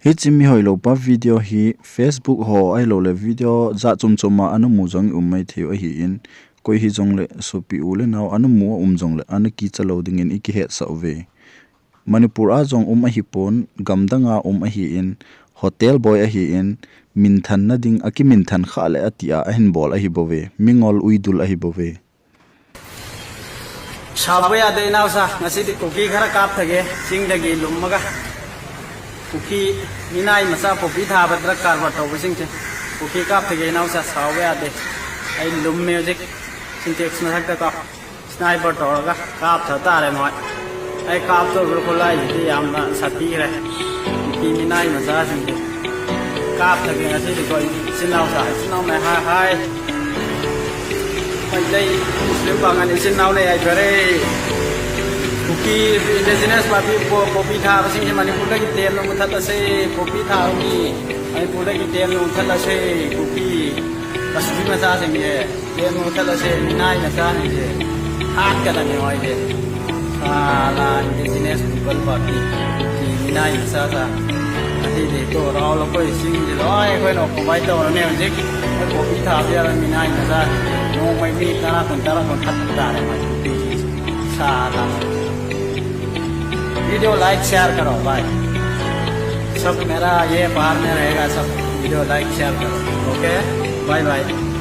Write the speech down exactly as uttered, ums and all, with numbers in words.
Hiche mi hoilou pa video hi Facebook ho ahilouleh video jat chom chom a ana mu jong i um maithei u ahin, koi hijongleh sopi u le nao ana mu a um jongleh ana kicha lou dingin i kihetsah uve. Manipur a jong um ahipon, gamdang a um ahin, hotel boy ahin, minthan na ding a kiminthan khah le ati a ahin bol ahi bouve, mingol uidul ahi bouve. Saobe ade naosa, ngasidi Kuki khara kap thage, chingdagi lum maga. Kuki minai masa poppy thaba drug karbar toba sing che. Kuki kap thage naosa, saobe ade. Ai lum music, Sintex na thak ta ka. Sniper toraga kap tha tare moi. Ai kap to group khulai ti yamna sati re. Kuki minai masa sing che. Kap thage ngasidi koi, sinao sa, sinao me hai hai. Meitei, Muslim bang ani sinao nei ai pere. Kuki indigenous party po, poppy thaba sing che Manipur dagi tem nung tha ta se, poppy thaba mi. Manipur dagi tem nung tha ta se, Kuki. Pacific masa sing che. Tem nung tha ta se, minai masa sing che. Hat ka ta ni hoi che. Sala indigenous people party. Kuki minai masa sa. Ati de to rao lo koi sing che lo, ai koi no ko bai to ne music. Ko pi tha bia minai masa. No mai mi tara kon tara kon tha ta re mai. Sala. Video like share karo bhai. सब मेरा ये बाहर में रहेगा, सब video like share करो। Okay, bye bye।